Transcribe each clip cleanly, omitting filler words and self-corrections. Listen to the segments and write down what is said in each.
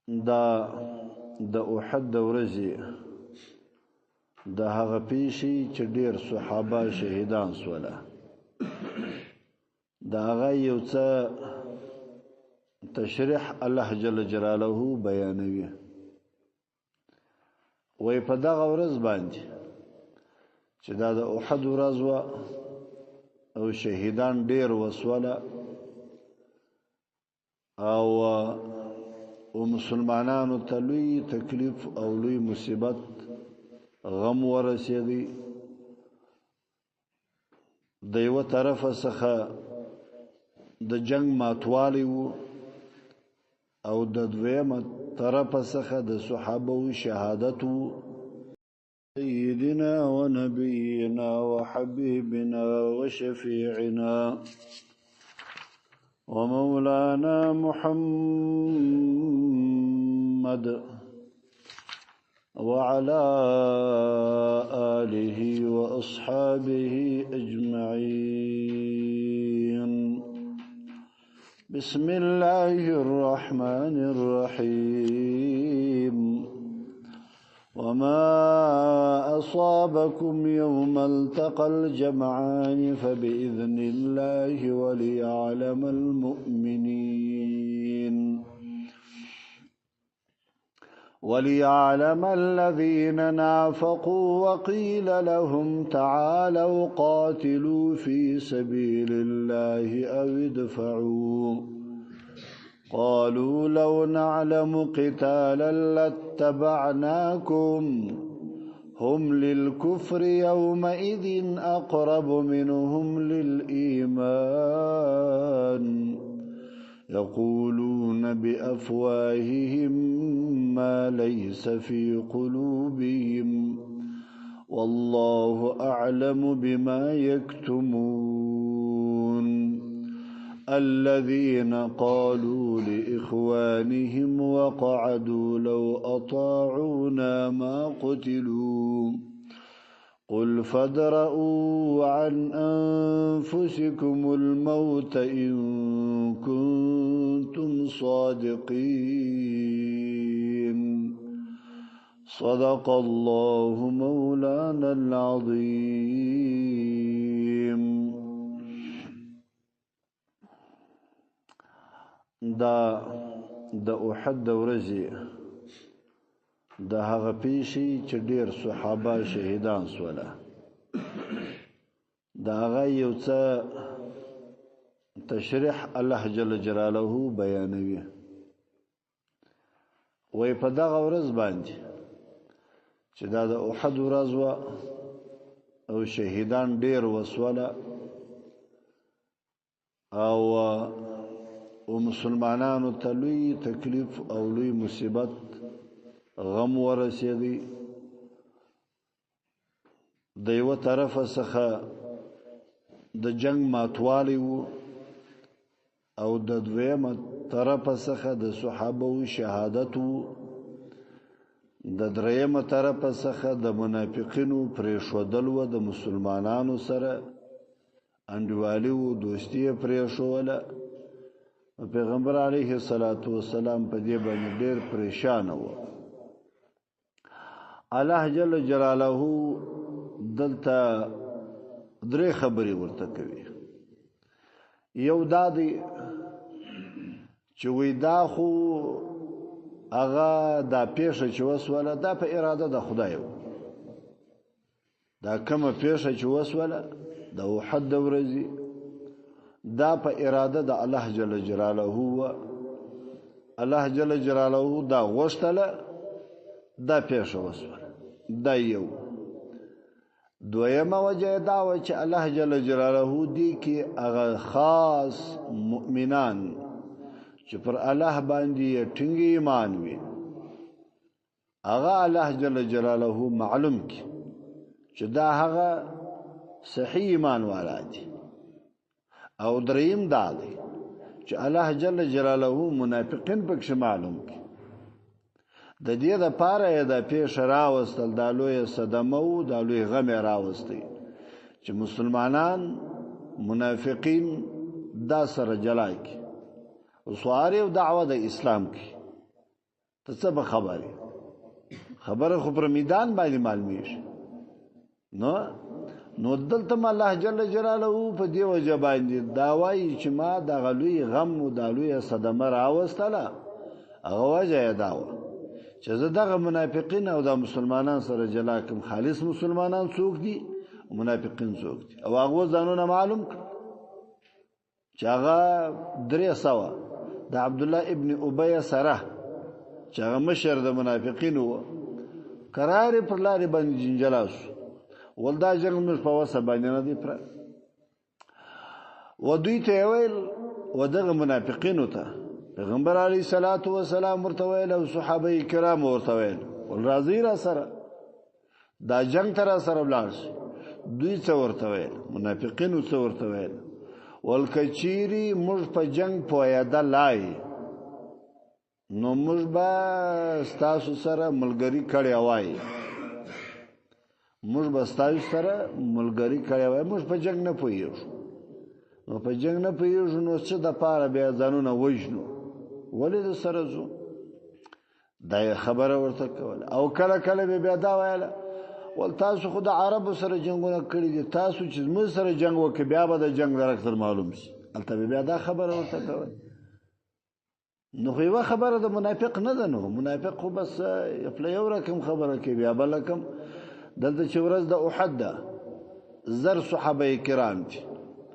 دا د احد د ورځې د هغه پیښې چې ډیر صحابه شهیدان سوله، د هغه یو څه تشریح الله جل جلاله بیانوي. وای په دغه ورځ باندې چې دا د احد ورځ وه او شهیدان ډیر وسوله او مسلمانانو ته لوی تکلیف او لوی مصیبت غم ورسېدی. د یوه طرفه څخه د جنگ ماتوالی وو او د دویمه طرفه څخه د صحابه شهادت وو. سيدنا ونبينا وحبيبنا وشفيعنا ومولانا محمد وعلى آله وأصحابه أجمعين. بسم الله الرحمن الرحيم. وما أصابكم يوم التقى الجمعان فبإذن الله وليعلم المؤمنين وليعلم الذين نافقوا وقيل لهم تعالوا قاتلوا في سبيل الله أو ادفعوا قالوا لو نعلم قتالا لاتبعناكم هم للكفر يومئذ أقرب منهم للإيمان يقولون بأفواههم ما ليس في قلوبهم والله أعلم بما يكتمون. الذين قالوا لإخوانهم وقعدوا لو أطاعونا ما قتلوا قل فادرءوا عن أنفسكم الموت إن كنتم صادقين. صدق الله مولانا العظيم. دا د احد د ورځې د هغه پیښې چې ډیر صحابه شهیدان سوله، د هغه یو څه تشریح الله جل جلاله بیانوي. وای په دغه ورځ باندې چې دا د احد ورځ وه او شهیدان ډیر وسوله او مسلمانانو ته لوی تکلیف او لوی مصیبت غم ورسېدی. د یوه طرفه څخه د جنگ ماتوالی وو او د دویمه طرفه څخه د صحابه شهادت وو، د درېیمه طرفه څخه د منافقینو پرېښودل وه، د مسلمانانو سره انډیوالي وو، دوستي یې پرېښوله. پیغمبر علیه الصلاة والسلام په دې باندې ډېر پریشانه و. الله جل جلاله دلته درې خبرې ورته کوي. یو دا دی چې وی دا خو هغه دا پیښه چې وسوله دا په اراده د خدای و. دا کومه پیښه چې وسوله د احد د ورځې دا په اراده د الله جل جلاله و. الله جل جلاله دا غوښتله، دا پیښه وسوله. دا یو. دویمه وجه دا وه چې الله جل جلاله دې کې هغه خاص مؤمنان چې پر الله باندې یې ټینګ ایمان وي، هغه الله جل جلاله معلوم کړي چې دا هغه صحیح ایمان والا دي. او دریم دا دی چې الله جل جلاله منافقین پکښې معلوم کړي. د دې دپاره یې دا پېښه راوستل، دا لویه صدمه و، دا لوی غم یې راوستی چې مسلمانان منافقین دا سره جلا کړي. اوس هر یو دعوه د اسلام کوي. ته څه به خبرې؟ خبره خو پر میدان باندې معلومیږي. نو دلته ما الله جل جلاله په دی وجه باندې دا وایي چې ما دغه لوی غم او دا لویه صدمه راوستله، هغه وجه یې دا وه چې زه دغه منافقین او دا مسلمانان سره جلا کړم. خالص مسلمانان څوک دي، منافقین څوک دي، او هغو ځانونه معلوم کړ چې هغه 300 د عبدالله ابن ابی سره چې هغه مشر د منافقینو و، قرار پر لارې باندې جنجلا شو، ول دا جنګ موږ په وسه باندې نه دی پرې. و دوی ته ویل، و دغه منافقینو ته پیغمبر علیه الصلاة والسلام ورته ویل او صحابه کرام ورته ویل، ول راځي را سره دا جنگ ته را سره ولاړ شي. دوی څه ورته ویل؟ منافقینو څه ورته ویل؟ ول که چیرې موږ په جنگ پوهېده لای، نو موږ به ستاسو سره ملګري کړی وای، موږ به ستاسو سره ملګري کړی وای. موږ په جنگ نه پوهېږو، نو په جنگ نه پوهېږو، نو څه دپاره بیا ځانونه وژنو؟ ولې د سره ځو؟ دا یې خبره ورته کوله. او کله کله به بیا دا ویله، ول تاسو خو د عربو سره جنګونه کړي دي، تاسو چې زموږ سره جنګ وکړي بیا به د جنګ درک در معلوم شي. هلته به بیا دا خبره ورته کوله. نو خو یوه خبره د منافق نه ده، نو منافق خو بس خپله یو رقم خبره کوي بیا بل رقم. دلته چې ورځ د احد ده، 1000 صحابه کرام دي،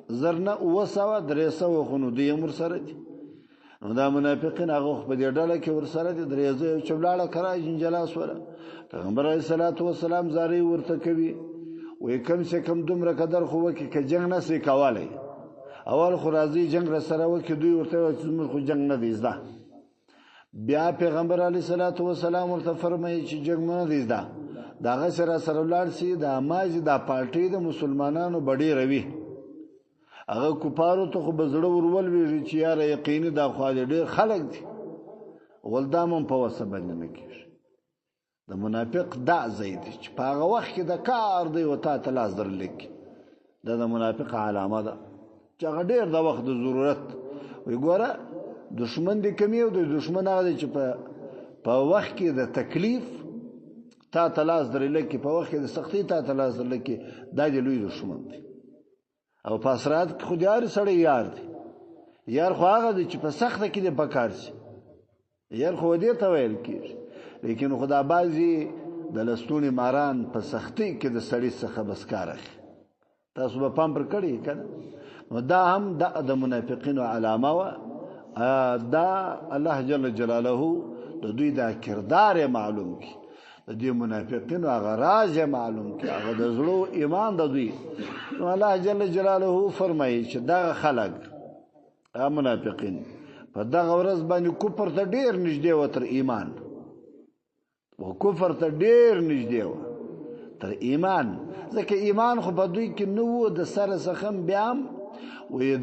1000 نه 700 300 خو نو دوی هم ورسره دي. نو دا منافقین هغه خو په دې ډله کې ورسره دي، 300 یو چې ولاړه کرا جنجلا سوله. پیغمبر علیه الصلاة والسلام زارۍ ورته کوي، وایي کم سه کم دومره قدر خو وکړي که جنګ نه سي کولی، اول خو راځي جنګ را سره وکړي. دوی ورته وایي چې زموږ خو جنګ نه دی زده. بیا پیغمبر علیه الصلاة والسلام ورته فرمایي چې جنګ مو نه دی زده، د هغه سره سره ولاړ سي، دا مازې دا پارټۍ د مسلمانانو به ډېره وي، هغه کفارو ته خو به زړه ور ولوېږي چې یاره یقیني دا خو دې ډېر خلک دي، ول دا مو په وسه باندې نه کېږي. د منافق دا ځای دی چې په هغه وخت کې د کار دی و تا ته لاس درلیکي، دا د منافق علامه ده چې هغه ډېر د وخت د ضرورت وایي. ګوره دښمن دې کمي او د دښمن هغه دی چې په وخت کې د تکلیف تا ته لاس درلیکي، په وخت کې د سختۍ تا ته لاس درلیکي، دا دې لوی دښمن دی. او په اسرات کې خو د هر سړی یار دی، یار خو هغه دی چې په سخته کې دې پکار شي، یار خو دې ته ویل کېږي. لیکن خدا بعضې د لستوڼي ماران په سختۍ کې د سړي څخه بس کار اخلي. تاسو به پام پر کړی که نه؟ نو دا هم د منافقینو علامه وه. دا الله جل جلاله د دوی دا کردار یې معلوم کړي، د دې منافقینو هغه راز یې معلوم کړي، هغه د زړو ایمان د دوی. نو الله جل جلاله فرمایي چې دغه خلک، هغه منافقین، په دغه ورځ باندې کفر ته ډېر نږدې وه تر ایمان، و کفر ته ډېر نږدې وه تر ایمان، ځکه ایمان خو په دوی کې نه و د سره څخه هم بیا هم وایي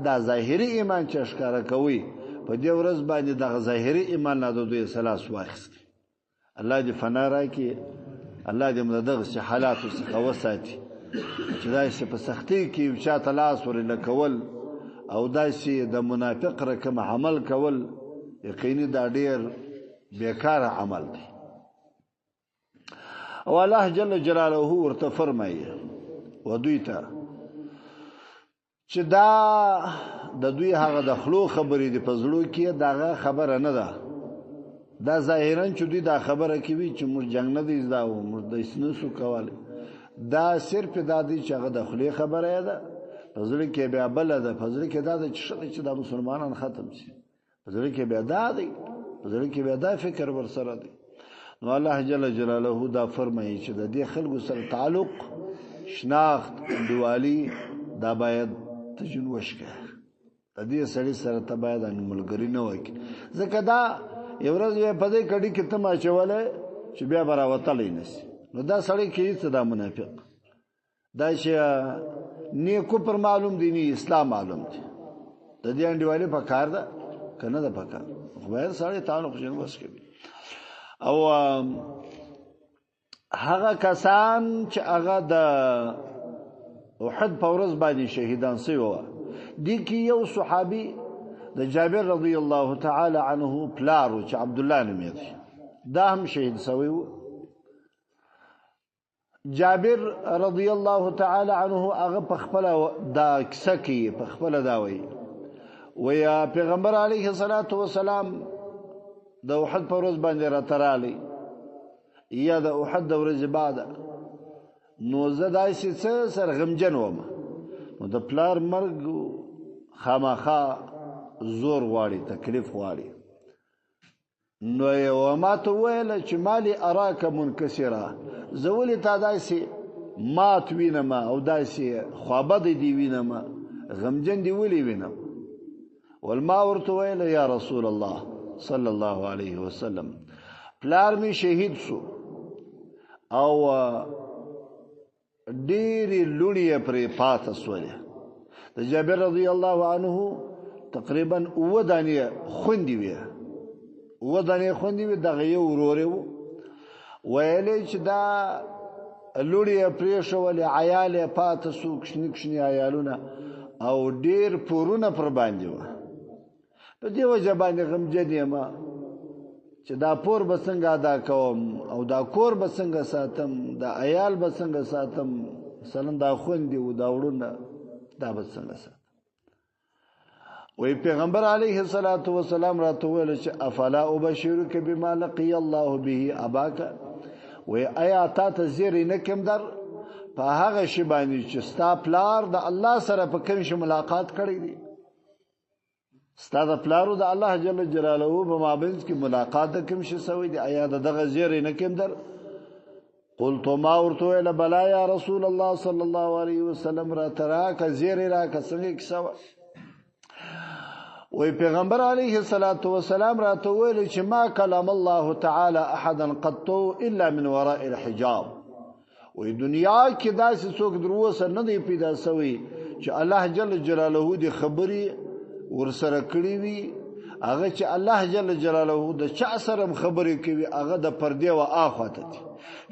دا ظاهري ایمان چې ښکاره کوي، په دې ورځ باندې دغه ظاهري ایمان لا د دوی لاس واخیست. الله دې فنا راکړي، الله دې موږ دغسې حالاتو څخه وساتي چې داسې په سختۍ کې یو چا ته لاس ورله کول او داسې د منافق رقم عمل کول، یقیني دا ډېر بېکاره عمل دی. او الله جل جلاله ورته فرمایي و دوی ته چې دا د دوی هغه د خلو خبرې دي، په زړو کې دغه خبره نه ده. دا ظاهراً چې دوی دا خبره کوي چې موږ جنګ نه دی زده او موږ داسې نه شو کولی، دا صرف دا دی چې هغه د خولې خبره یې ده، په زړه کې بیا بله ده. په زړه کې دا ده چې ښه دی چې دا مسلمانان ختم شي، په زړه کې بیا دا دی، په زړه کې بیا دا فکر ورسره دی. نو الله جل جلاله دا فرمایي چې د دې خلکو سره تعلق، شناخت، انډیوالي دا باید تجن وشکه، د دې سړي سره ته باید ملګری نه وکړي، ځکه دا یو ورځ بیا په دې کډي کې ته ماچولی چې بیا به راوتلی نه شي. نو دا سړی کې هېڅ دا منافق دا چې نه کفر معلوم دی نه اسلام معلوم دی، د دې انډیوالي په کار ده که نه ده په کار، خو باید سړی تعلق جن وسکوي. او هغه کسان چې هغه د احد په ورځ باندې شهیدان شوي وو، دې کې یو صحابي د د جابر رضی الله تعالی عنه پلار چې عبد الله نومېده، دا هم شهید شوی و. جابر رضی الله تعالی عنه هغه په خپل دا کیسه کې په خپل دا وایي، ویا پیغمبر علیه الصلاۃ والسلام د احد پر ورځ باندې راترالی یا د احد د ورځې بعد، نو زه داسې څه سره غمجن وم. نو د پلار مرګ خامخا زور غواړي، تکلیف غواړي. نو یې ما ته وویل چې مالي اراک منکسره، زه ولې تا داسې مات وینم او داسې خوابدی دې وینم، غمجن دې ولې وینم؟ ول ما ورته ویل یا رسول الله صلی الله علیه وسلم، پلار می شهید سو او ډېرې لوڼې یې پرې پاته سولې. د جابر رضی الله عنه تقریبا اووه دانې خوندې وې، اووه دانې خوندې وې. دغه یو ورور یې و، ویلې چې دا لوڼې یې پرېښولې، عیال یې پاته سو، کوچني کوچني عیالونه، او ډېر پورونه پر باندې وه. په دې وجه باندې غمجن یم چې دا پور به څنګه ادا کوم او دا کور به څنګه ساتم، دا عیال به څنګه ساتم، مثلا دا خوندې او دا وړونه دا به څنګه ساتم. وی پیغمبر علیه الصلاۃ والسلام راته وویل چې افلا ابشرک بما لقی الله به اباک، وی ایا تا ته زیری نه کوم در په هغه شی باندې چې ستا پلار د الله سره په کوم شي ملاقات کړی دی؟ ستا د پلارو د الله جل جلاله په مابینځ کې ملاقات د کوم شي سوی دی؟ ایا د دغه زیری نه کوم در؟ قلت ما ورته ویل بلا یا رسول الله صلی الله علیه وسلم، را تراکه زیری راکه، څنګه کیسه وه؟ وی پیغمبر علیه الصلاة والسلام راته ویل چې ما کلم الله تعالی احدا قط الا من وراء الحجاب. وی دنیا کې داسې څوک در اوسه نه دی پیدا سوی چې الله جل جلاله دې خبرې ورسره کړې وي. هغه چې الله جل جلاله د چا سره هم خبرې کوي هغه د پردې و آخوا ته دی،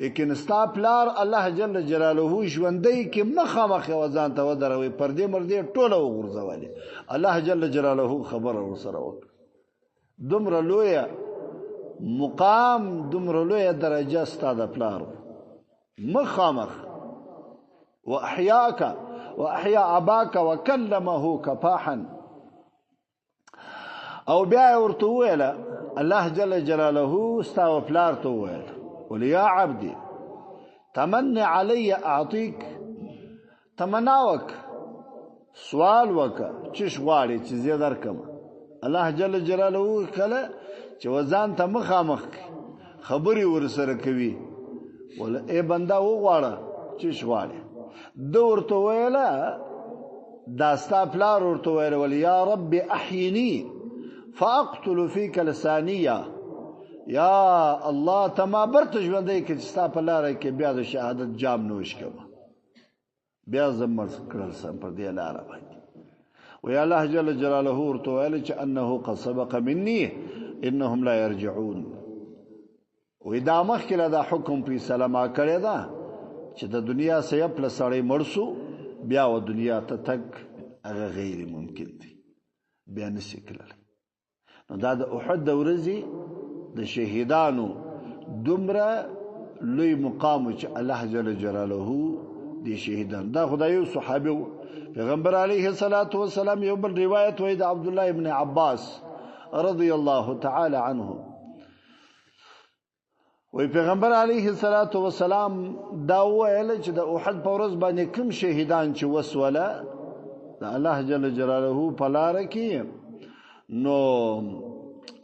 لیکن ستا پلار الله جل جلاله ژوندی کې مخامخ یې ځان ته ودروي، پردې مردې ټوله وغورځولې، الله جل جلاله خبره ورسره وکړه. دومره لویه مقام، دومره لویه درجه ستا د پلار مخامخ. واحیاک واحیا اباک وکلمه کفاحا. او بیا یې ورته وویل الله جل جلاله ستا و پلار ته وویل قل یا عبدي تمنی علی اعطیک، تمنا وک، سوال وک، چش غواړې چې زه درکم. الله جل جلاله کله چې وځان ته مخامخ خبرې ورسره کوي، ول ای بنده وغواړه چش غواړې. ده ورته ویله دا ستا پلار ورته ویل ول یا رب احینی فاقتل فیک لسانیه، یا الله ته ما برته ژوندی کړې چې ستا په لاره کې بیا د شهادت جام نوش کوم، بیا زه مړ کړل سم پر دې لاره باندې. وی الله جل جلاله ورته ویل چې انه قد سبق مني انهم لا يرجعون. وی دا مخکې له دا حکم فیصله ما کړې ده چې د دنیا سیپ له سړی مړ سو بیا و دنیا ته تګ هغه غیر ممکن دی، بیا نشي کړلی. نو دا د احد د ورځې د شهیدانو دومره لوی مقام چې الله جل جلاله دې شهیدان. دا خدای یو صحابي و. پیغمبر علیه الصلاة والسلام یو بل روایت وایي د عبدالله ابن عباس رضی الله تعالی عنه، وی پیغمبر علیه الصلاة والسلام دا وویل چې د احد په ورځ باندې کوم شهیدان چې وسوله د الله جل جلاله په لاره کې، نو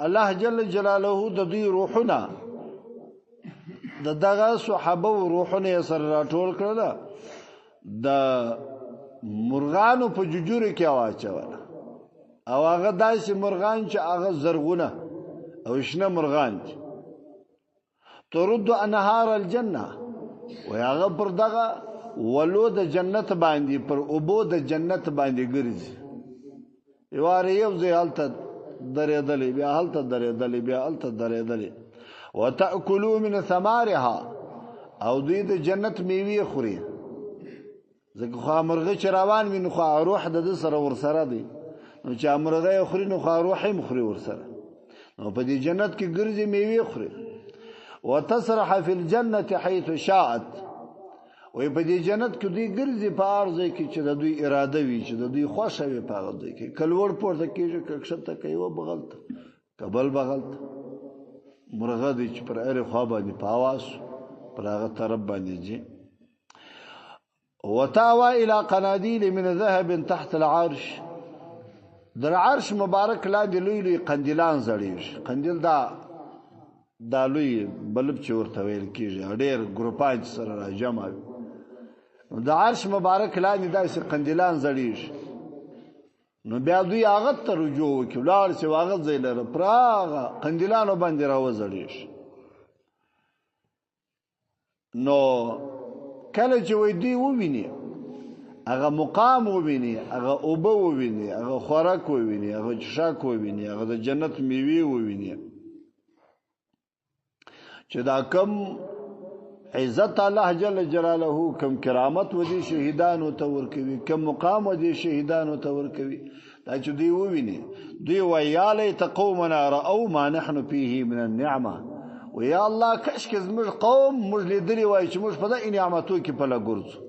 الله جل جلاله د دوی روحونه د دغه صحابه روحونه یې سره راټول کړل، د مرغانو په ججورو کې واچول، او هغه داسې مرغان چې هغه زرغونه او شنه مرغان دي، ترد انهار الجنه، و هغه پر دغه ولو د جنت باندې، پر اوبو د جنت باندې ګرځي. یواره یو ځای هلته درېدلې، بیا هلته درېدلې، بیا هلته درېدلې. وتأکلوا من ثمارها، او دوی د جنت میوې خوري، ځکه خو مرغه چې روان وي نو خو روح د ده سره ورسره دی. نو چې مرغۍ خوري نو خو روح هم خوري ورسره. نو په دې جنت کې ګرځي میوې خوري. وتسرح فی الجنة حيث شاءت، وای په دې جنت کې دوی ګرځي په هر ځای کې چې د دوی اراده وي، چې د دوی خوښه وي په هغه ځای کې. که لوړ پورته کېږي، که کښته، که یوه بغل ته، که بل بغل ته. مرغه دی چې پر هرې خوا باندې په اواز پر هغه طرف باندې ځي. وتاوى الى قناديل من ذهب تحت العرش، در عرش مبارک لاندې لوی لوی قندیلان ځړېږي. قندیل دا لوی بلب چې ورته ویل کېږي، ډېر ګروپان چې سره راجمع وي. نو د عرش مبارک لاندې داسې قندیلان ځړېږي. نو بیا دوی هغه ته رجوع وکړي، ولاړ شي هغه ځای لره، پر هغه قندیلانو باندې راوځړېږي. نو کله چې وایي دوی وویني، هغه مقام وویني، هغه اوبه وویني، هغه خوراک وویني، هغه څښاک وویني، هغه د جنت میوې وویني، چې دا کم عزت الله جل جلاله، کم کرامت ودی شهیدانو ته ورکوي، کم مقام ودی شهیدانو ته ورکوي، دا چې دوی وویني، دوی وایي یا لیت قومنا رأوا ما نحن فيه من النعمة، ویا الله کش کې زموږ قوم موږ لیدلی وای چې موږ په دې نعمتو کې په لګورځو.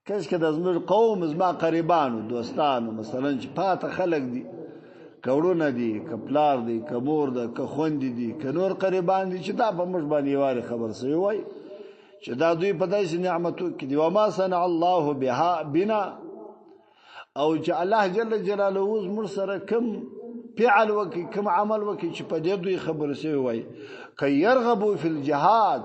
کش کې د زموږ قوم، زما قریبانو، دوستانو، مثلا چې پاته خلک دي، که وروڼه دي، که پلار دی، که مور ده، که خوندې دي، که نور قریبان دي، چې دا په موږ باندې یوارې خبر سوي وای چې دا دوی په داسې نعمتو کې دي. وما صنع الله بها بنا، او چې الله جل جلاله زموږ سره کوم فعل وکړي، کوم عمل وکړي چې په دې دوی خبر سوي وای. که یرغبو فی الجهاد،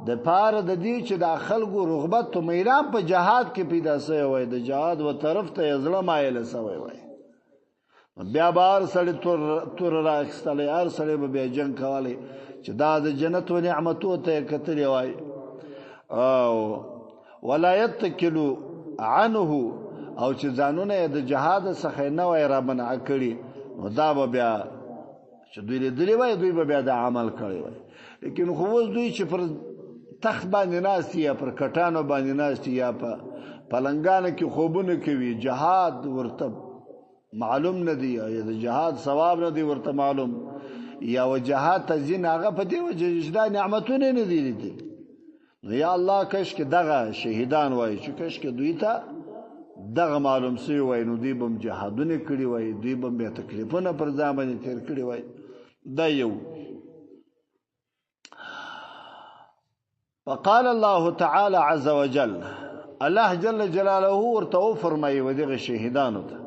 د پاره د دې چې دا خلکو رغبت او میلان په جهاد کې پیدا سوی وای، د جهاد و طرف ته یې زړه مایله سوی وای، بیا به هر سړي تور را اخیستلی، هر سړی به بیا جنګ کولی چې دا د جنت و نعمتو ته یې کتلی وای. او ولا یتکلو عنه، او چې ځانونه یې د جهاد څخه نه وای را منع کړي، نو دا به بیا چې دوی لیدلی وای، دوی به بیا دا عمل کړی وای. لیکن خو اوس دوی چې پر تخت باندې ناست دي، یا پر کټانو باندې ناست دي، یا په پلنګانو کې خوبونه کوي، جهاد ورته معلوم نه دی، یا د جهاد ثواب نه دی ورته معلوم، یا و جهاد ته ځین هغه په دې وجه چې دا نعمتونه نه دي لیدلي. نو یا الله کش کې دغه شهیدان وای چې کش کې دوی ته دغه معلوم سوی وای، نو دوی به هم جهادونه کړي وای، دوی به هم بیا تکلیفونه پر ځان باندې تېر کړي وای. دا یو. فقال الله تعالی عز وجل، الله جل جلاله ورته وفرمایي و دغه شهیدانو ته.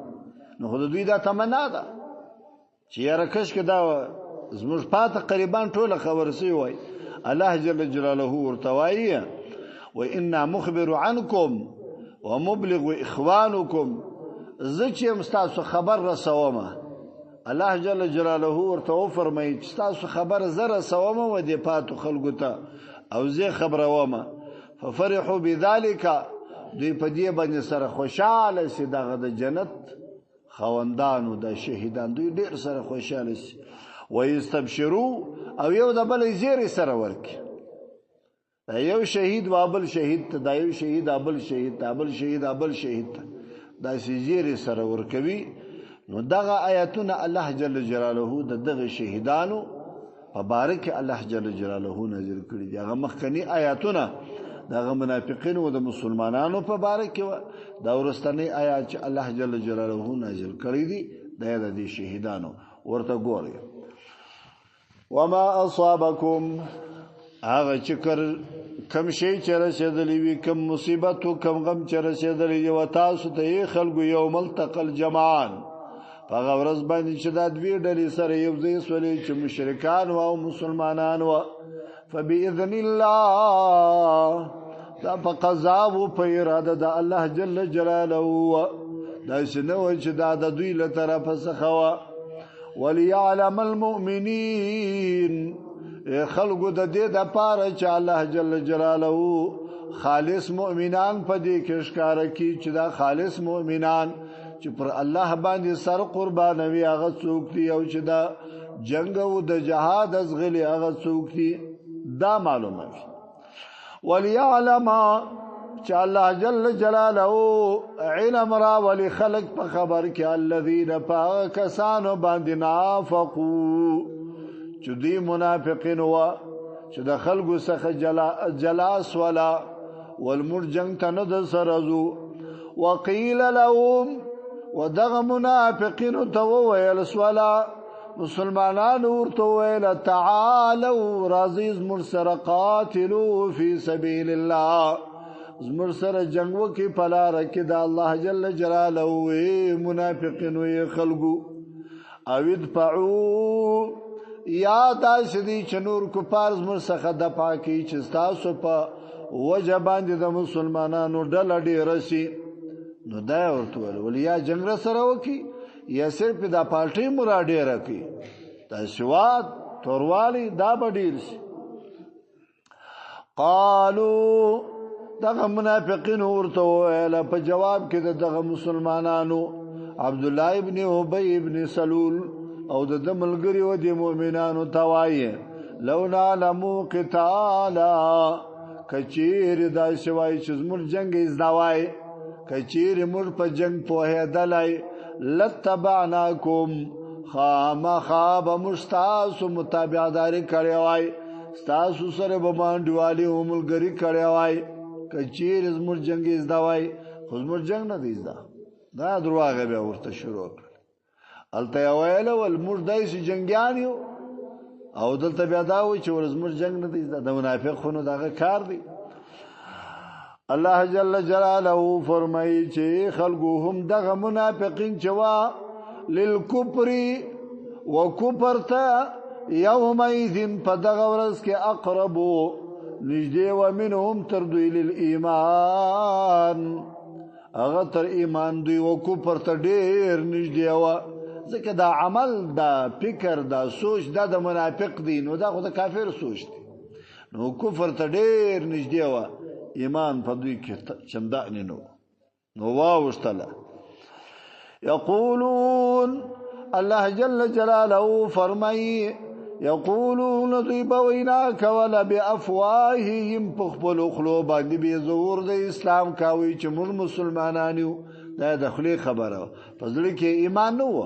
نو خو د دوی دا تمنا ده چې یاره کش کې دا زموږ پاته قریبان ټوله خبر سوي وای. الله جل جلاله ورته وایي وإنا مخبر عنكم ومبلغ إخوانكم، زه چې یم ستاسو خبر رسومه. الله جل جلاله ورته وفرمایي چې ستاسو خبر زه رسومه و دې پاتو خلکو ته او زه خبرومه. ففرحوا بذلك، دوی په دې باندې سره خوشحاله سي، دغه د جنت خاوندانو د شهیدان دوی ډېر سره خوشحاله سي. ویستبشروا، او یو د بل زیری سره ورکړي. دا یو شهید و بل شهید ته، دا یو شهید بل شهید ته، بل شهید بل شهید ته، داسې زیری سره ورکوي. نو دغه آیاتونه الله جل جلاله د دغه شهیدانو په باره کې الله جل جلاله نازل کړي دي. هغه مخکني آیاتونه دغه منافقینو او د مسلمانانو په باره کې وه، دا وروستنی آیات چې الله جل جلاله نازل کړي دي دا یې د دې شهیدانو ورته ګورئ. وما اصابکم، هغه چې کم شی چې رسېدلی وي، کم مصیبت او کم غم چې رسېدلی وي، و تاسو ته یې خلکو یوم التقى الجمعان، په هغه ورځ باندې چې دا دوې ډلې سره یو ځای سولې چې مشرکان وه او مسلمانان وه، فبإذن الله، دا په قضا و په اراده د الله جل جلاله وه، داسې نه وه چې دا د دوی له طرفه څخه وه. وليعلم المؤمنین، خلکو د دې دپاره چې الله جل جلاله خالص مؤمنان په دې کې ښکاره کړي چې دا خالص مؤمنان چې پر الله باندې سر قربانوي هغه څوک دي، او چې دا جنگ او د جهاد ازغلي هغه څوک دي، دا معلومه وي. وليعلم چې الله جل جلاله علم را ولی خلق په خبر کې الذين پاکسانو باندې نافقو، چې دوی منافقین و، چې د خلکو څخه جلاس ولا والمر جنگ ته نه د سره ځو. وقیل لهم، ودغه منافقین ته وویل سولا، مسلمانانو ورته وویل تعالو راځئ زموږ سره، قاتلو فی سبیل الله، زموږ سره جنگ وکړي په لاره کې د الله جل جلاله. منافقینو یې خلکو، او ادفعو، یا داسې دي چې نور کفار زموږ څخه د پاکي چې ستاسو په وجه باندې د مسلمانانو ډله ډېره سي. نو دا یې ورته وویل، ولې یا جنګ را سره وکړي یا صرف دا پالټۍ مو را ډېره کړي، دا سواد توروالی دا به ډېر سي. قالو، دغه منافقین ورته وویل په جواب کې د دغه مسلمانانو، عبد الله ابن ابي ابن سلول او د ملګری و د مؤمنانو ته وایي لو نعلم قتالا، کچیر دا شوای چې زموږ جنگ زده وای، کچیر موږ په جنگ پوهېدلای، لتبعناکم، خامخا به موږ ستاسو متابعداري کړې وای، ستاسو سره به مانډوالي او ملګري کړې وای، کچیر زموږ جنگ زده وای، خو زموږ جنگ نه دی زده. دا درواغ بیا ورته شروع کړل. هلته یې ویل ول موږ داسې جنګیان یو، او دلته بیا دا وایي چې ول زموږ جنګ نه دی زده. د منافق خو نو دغه کار دی. الله جل جلاله فرمایي چې خلکو هم دغه منافقین چې وا للکفر وکفر ته یومئذ په دغه ورځ کې اقربو نږدې و منهم تر دوی للایمان، هغه تر ایمان دوی و کفر ته ډېر نږدې و، ځکه دا عمل، دا فکر، دا سوچ دا د منافق دی، نو دا خو د کافر سوچ دی، نو کفر ته ډېر نږدې و، ایمان په دوی کې چندانې نه و. نو واوښتله. یقولون، الله جل جلاله فرمایي یقولون، دوی به وینا کوله بافواههم، په خپلو خولو باندې به ظهور د اسلام کاوی چې موږ مسلمانان یو. دا د خولې خبره، په زړه کې ایمان نه و.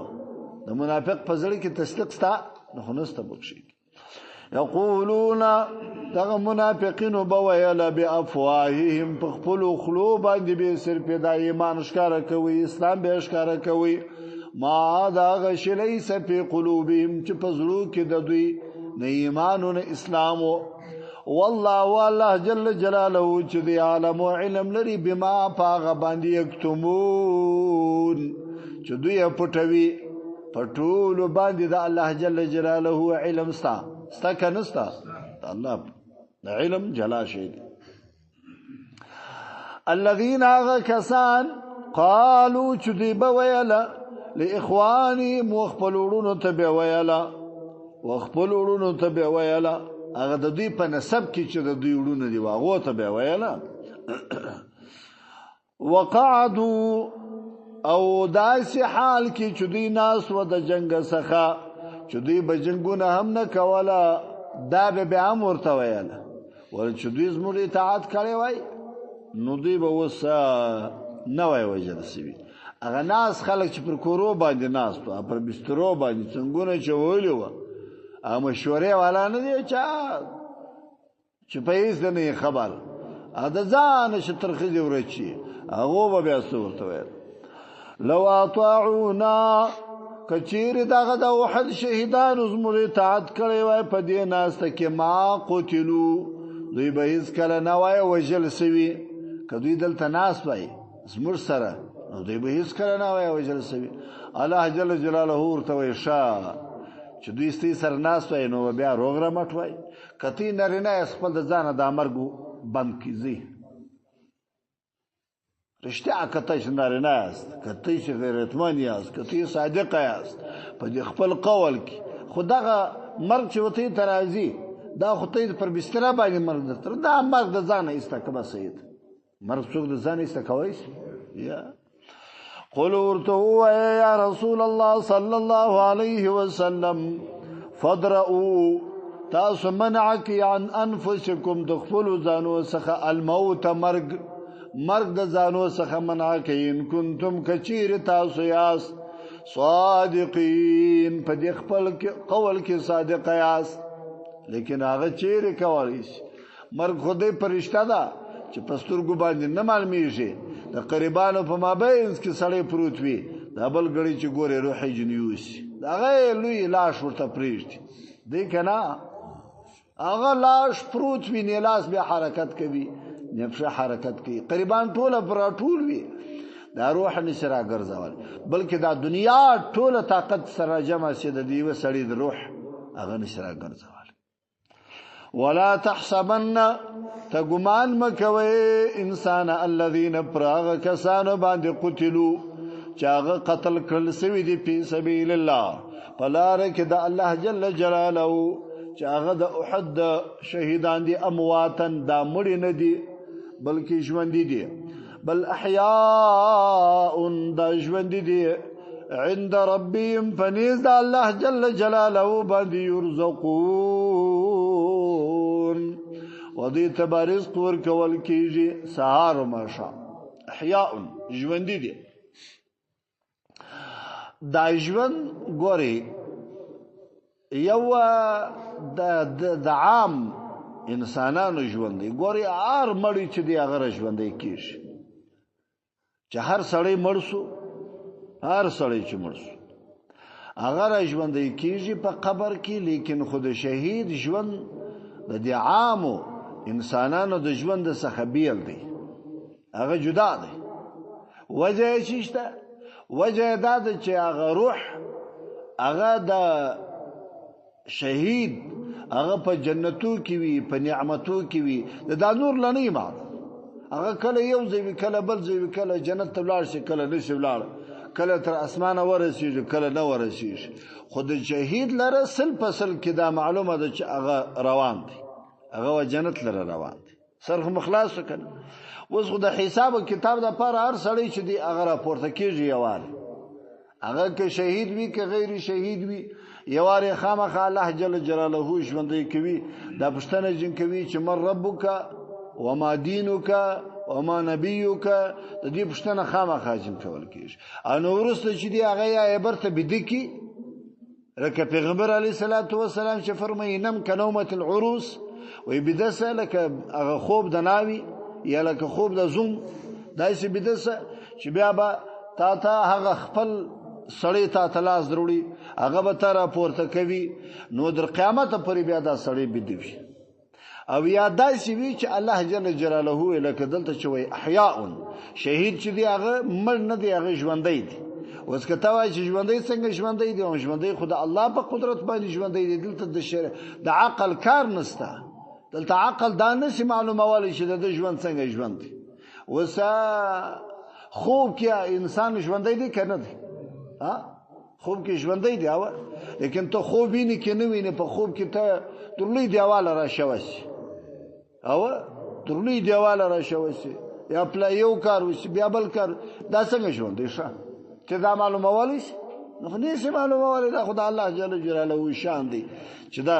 د منافق په زړه کې تصدیق سته نو خو نسته بکښي. یقولون، دغه منافقینو به ویل بافواههم، په خپلو خولو باندې به صرف دا ایمان ښکاره کوي، اسلام به ښکاره کوي، ما دا غش لیس فی قلوبهم، چې په زړو کې د دوی نه ایمان نه اسلام. والله، والله جل جلاله چې دی عالم علم لري بما پاغه باندې یکتمون، چې دوی پټوي، په ټولو باندې د الله جل جلاله علم ستا ستا که نستا، د الله د علم جلا شي دی. الذين هغه کسان قالو چې دوی به ویله لاخوانهم، وخپل وروڼو ته به ویله، وخپل وروڼو ته به ویله، هغه د دوی په نسب کې چې د دوی وروڼه دي هغو ته به ویله. وقعدو، او داسې حال کې چې دوی ناست و د جنګ څخه، چې دوی به جنګونه هم نه کوله، دا به بیا هم ورته ویله ول چې دوی زموږ اطاعت کړی وای نو دوی به اوس نه وای وژل سوي. هغه ناست خلک چې پر کورو باندې ناست وو، پر بسترو باندې څنګونه چې ویلي وه، هغه مشورې والا نه دی چې په هېڅ نه خبر، د ځانه چې تر ښځې ورچي، هغو به بیا څه ورته ویل؟ لو اطاعونا، کچیر دغه د احد شهیدانو زموږ اطاعت کړی وای په دې ناسته کې، ما قتلو، دوی به هېڅکله نه وای وژل سوي. که دوی دلته ناست وای زموږ سره نو دوی به هېڅکله نه وای وژل سوي. الله جل جلاله ورته وایي ښه چې دوی ستې سره ناست وای نو بیا روغ رمټ وای. که تی نارینه یې خپل د ځانه دا مرګ بند کړي، ځي رښتیا که ته چې نارینه یاست، که ته چې غیرتمن یاست، که ته صادق یاست په دې خپل قول کې، خو دغه مرګ چې وته ته راځي دا خو ته پر بستره باندې مرګ درته، دا مرګ د ځانه ایسته که بس سید مرګ څوک د ځانه ایسته کوی شي؟ یا قل، ورته ووایه یا رسول الله صلی الله علیه وسلم، فادرؤوا، تاسو منع کی، عن انفسکم، د خپلو ځانو څخه، الموت، مرګ. مرګ د ځانو څخه منع کوي ان کنتم کچیر تاسو یاست صادقین په دې خپل قول کې صادق یاست. لیکن هغه چیرې کولی شي؟ مرګ خو دې پرشته ده چې په سترګو باندې نه معلومیږي، د قریبانو په مابینځ کې سړی پروت وي، دا بل ګړی چې ګورې روح یې جنې یوسي، د هغه لوی لاش ورته پرېږدي دی که نه، هغه لاش پروت وي، نه لاس بیا حرکت کوي نه پښه حرکت کوي، قریبان ټوله پر راټول وي، دا روح نشي راګرځول، بلکې دا دنیا ټوله طاقت سره جمع شي د دې یوه سړي د روح هغه نشي راګرځول. ولا تحسبن تګمان مکوي انسان الذين پراغ کسانو باندې قتلوا چې هغه قتل کړل سوي دي په سبیل الله په لار کې د الله جل جلاله، چې هغه د احد شهیدان دي، امواتن دا مړي نه دي بلکې ژوندي دي، بل احیاء دا ژوندي دي عند ربهم فنیز د الله جل جلاله باندې يرزقون، ودې ته به رزق ورکول کېږي سهار او ماښام. احیاء ژوندي دي. دا ژوند ګوري یو د عام انسانانو ژوند دی، ګوري هر مړی چې دی هغه ژوندی کېږي، چې هر سړی مړ سو، هر سړی چې مړ سو هغه را ژوندی کېږي په قبر کې. لیکن خو د شهید ژوند د دې عامو انسانانو د ژوند څخه بیل دی، هغه جدا دی. وجه یې څه شته؟ وجه یې دا ده چې هغه روح هغه د شهید هغه په جنتو کې وي، په نعمتو کې وي، د دا نور له نه معلوم. هغه کله یو ځای وي، کله بل ځای وي، کله جنت ته ولاړ شي، کله نشي ولاړ، کله تر اسمانه ورسېږي، کله نه ورسېږي. خو د شهید لره سل په سل کې دا معلومه ده چې هغه روان دی، هغه و جنت لره روان دی. سر خو مو خلاص شو که نه؟ اوس خو د حساب او کتاب دپاره هر سړی چې دی هغه راپورته کېږي یوارې، هغه که شهید وي که غیر شهید وي، یوارې خامخا الله جل جلاله ژوندی کوي. دا پوښتنه ځین کوي چې من ربک وما دینک وما نبیک، د دې پوښتنه خامخا ځین کول کېږي. او نو وروسته چې دی هغه یا یې برته بیده کړي، لکه پیغمبر علیه الصلاة والسلام چې فرمایي نم کنومة العروس، وایي بیده سه لکه هغه خوب د ناوي یا لکه خوب د زوم، داسې بیده سه چې بیا به تا ته هغه خپل سړی تا ته لاس دروړي، هغه به تا راپورته کوي، نو در قیامته پورې بیا دا سړی بیده وي. او یا داسې وي چې الله جل جلاله لکه دلته چې وایي احیاء، شهید چې دی هغه مړ نه دی، هغه ژوندی دی. اوس که ته وایې چې ژوندی څنګه ژوندی دی، او ژوندی خو د الله په قدرت باندې ژوندی دی، دلته د عقل کار نشته، دلته عقل دا نشي معلومولی چې د ده ژوند څنګه ژوند دی. اوس خوب کې انسان ژوندی دی که نه دی؟ خوب کې ژوندی دی، او لیکن ته خوب وینې که نه وینې، په خوب کې ته تر لوی دیواله راشوه شي، او تر لوی دیواله راشوه شي، یا پلا یو کار وشي بیا بل کار، دا څنګه ژوند دی؟ ښه چې دا معلومولی شي نو خو نشي معلومولی، دا خو د الله جل جلاله شان دی چې دا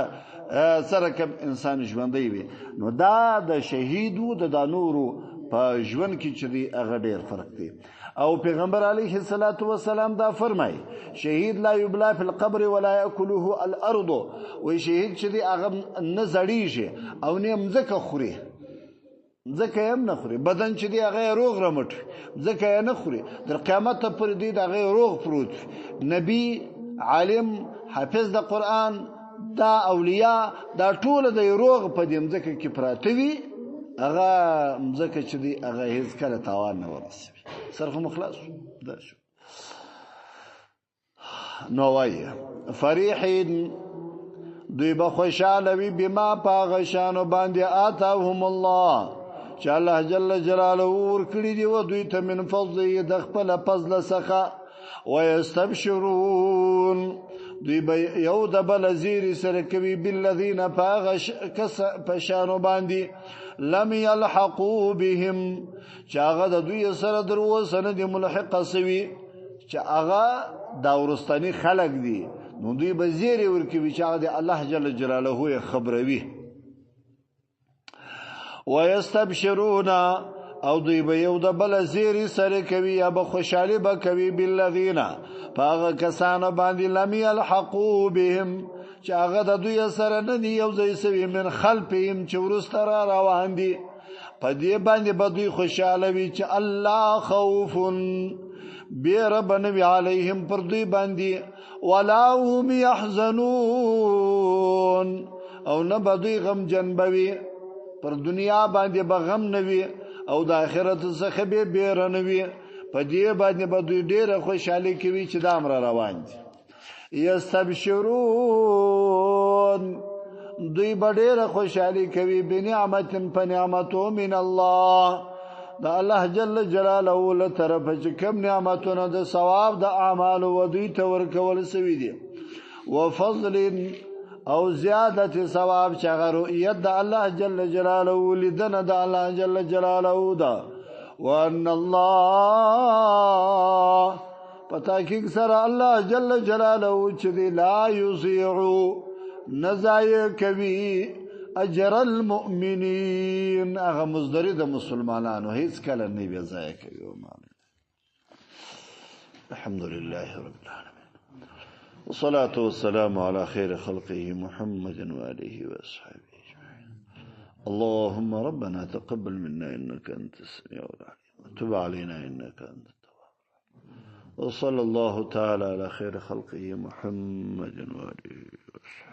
څه رقم انسان ژوندی وي. نو دا د شهیدو د دا نورو په ژوند کې چې دی هغه ډېر فرق دی. او پیغمبر علیه الصلاة والسلام دا فرمای شهید لا یبلا فی القبر ولا یاکله الارض، وی شهید چې دی هغه نه زړیږي او نه مځکه خوري، ځکه یې هم نه خوري، بدن چې دی هغه یې روغ رمټ وي، ځکه یې نه خوري، تر قیامته پورې دی د هغه یې روغ پروت وي. نبی، عالم، حافظ د قرآن، دا اولیاء، دا ټوله د روغ په دې مځکه کې پراته وي، هغه مځکه چې دی هغه هېڅکله تاوان نه ورسوي. سر خو مو خلاص شو، دا شو. نو وایي فریحین دوی به خوشحاله وي بما په هغه شیانو باندې آتاهم الله چې الله جل جلاله ورکړي دي و دوی ته من فضله د خپل فضل څخه. ویستبشرون دوی به یو د بل زیری سره کوي بالذین په هغه کس په شیانو باندې لم یلحقوا بهم چې هغه د دوی سره در اوسه نه دي ملحقه سوي، چې هغه دا وروستني خلک دي، نو دوی به زیری ورکوي چې هغه د الله جل جلاله یې خبروي. ویستبشرون او دوی به یو د بل زیری سره کوي یا به خوشحالي به کوي بالذین په هغه کسانو باندې لم یلحقوا بهم چې هغه د دوی سره نه دی یو ځای سوي من خلفهم چې وروسته را روان دي. په دې باندې به دوی خوشحاله وي چې الله خوف بیر به نه وي علیهم پر دوی باندې ولا هم يحزنون او نه به دوی غمجن به وي، پر دنیا باندې به غم نه وي او د آخرت څخه به بیره نه وي. په دې باندې به دوی ډېره خوشحالي کوي چې دا امر روان دي. یستبشرون دوی به ډېره خوشحالي کوي بنعمت په نعمتو من الله د الله جل جلاله له طرفه چې کوم نعمتونه د ثواب د اعمالو و دوی ته ورکول سوي دي، وفضل او زیادت ثواب چې هغه رؤیت د الله جل جلاله لیدنه د الله جل جلاله ده. وان الله په تحقیق سره الله جل جلاله چې دی لا یضيع نزای کوي اجر المؤمنین، هغه مزدری د مسلمانانو هیڅ کله نه بې ځایه کوي. الحمد لله رب العالمين، والصلاة والسلام على خير خلقه محمد وآله وأصحابه أجمعين. اللهم ربنا تقبل منا إنك أنت السميع العليم، وتب علينا إنك أنت التواب الرحيم، وصلى الله تعالى على خير خلقه محمد وآله وأصحابه.